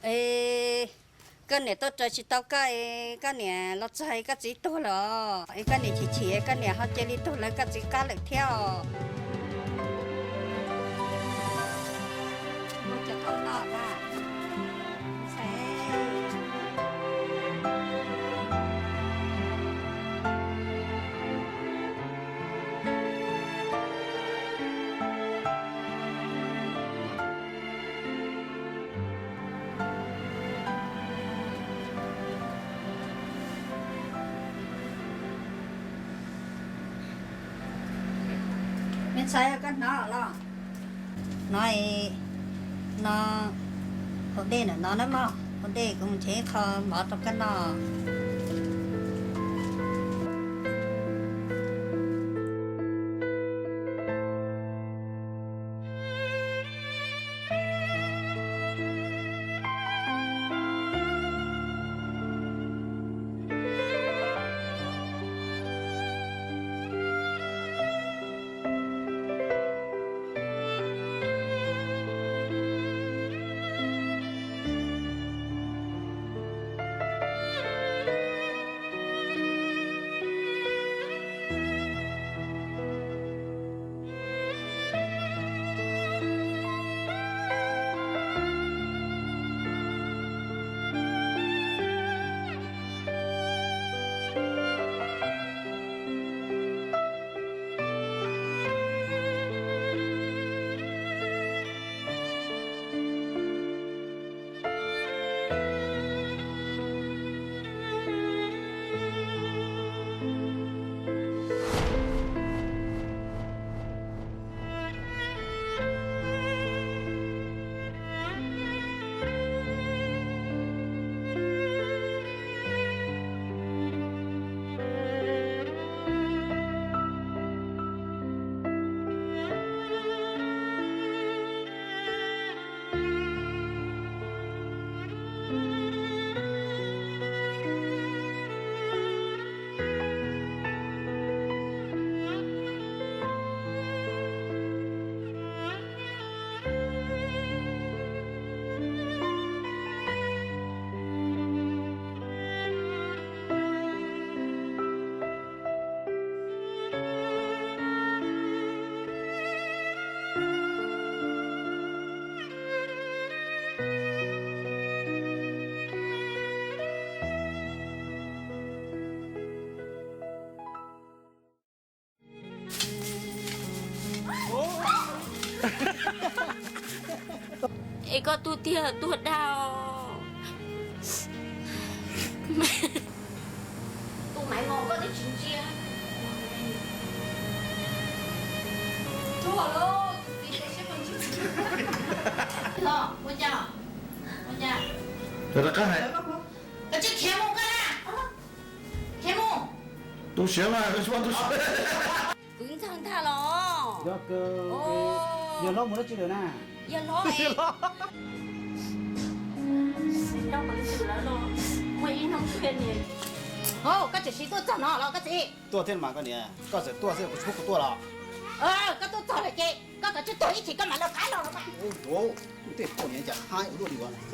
Es koj niam tuaj raws tsis tau koj es koj niam los txog es koj txiv tuag lawm os. Es koj niam chim chim, koj niam ho cia li tuag lawm koj txiv qab lawm thiab os. Me ntxhais, koj hnov los? No, no, hau dej ntawm no na mog, hau dej kuv mus nrhiav ib qho mov rau koj noj. Es koj tuag tiag, tuag dag os. Tus Maiv Mos koj twb tsis ntsia. Tuag los, tus txiv tias siab koj ntsia. Los, ua cas? Ua cas? Rov qab hais. Koj tsis khiav mus koj na. Khiav mus. Tu siav mas, koj tsis muaj tu siav. Kwv ntxawg ntag los. Yog kawg, yog hlob mus dab tsi lawm na? Yog hlob. Koj tseem sim tuaj txog no los koj txiv? Tuaj thiab mas koj niam, koj txawm tuaj xwb, kuv tsis pub kuv tuaj los? Koj tuaj txog lawm ces koj kav tsij tuag ib chim koj mam lawv qab los los mas. Tej poj niam cas haib ua luaj li as.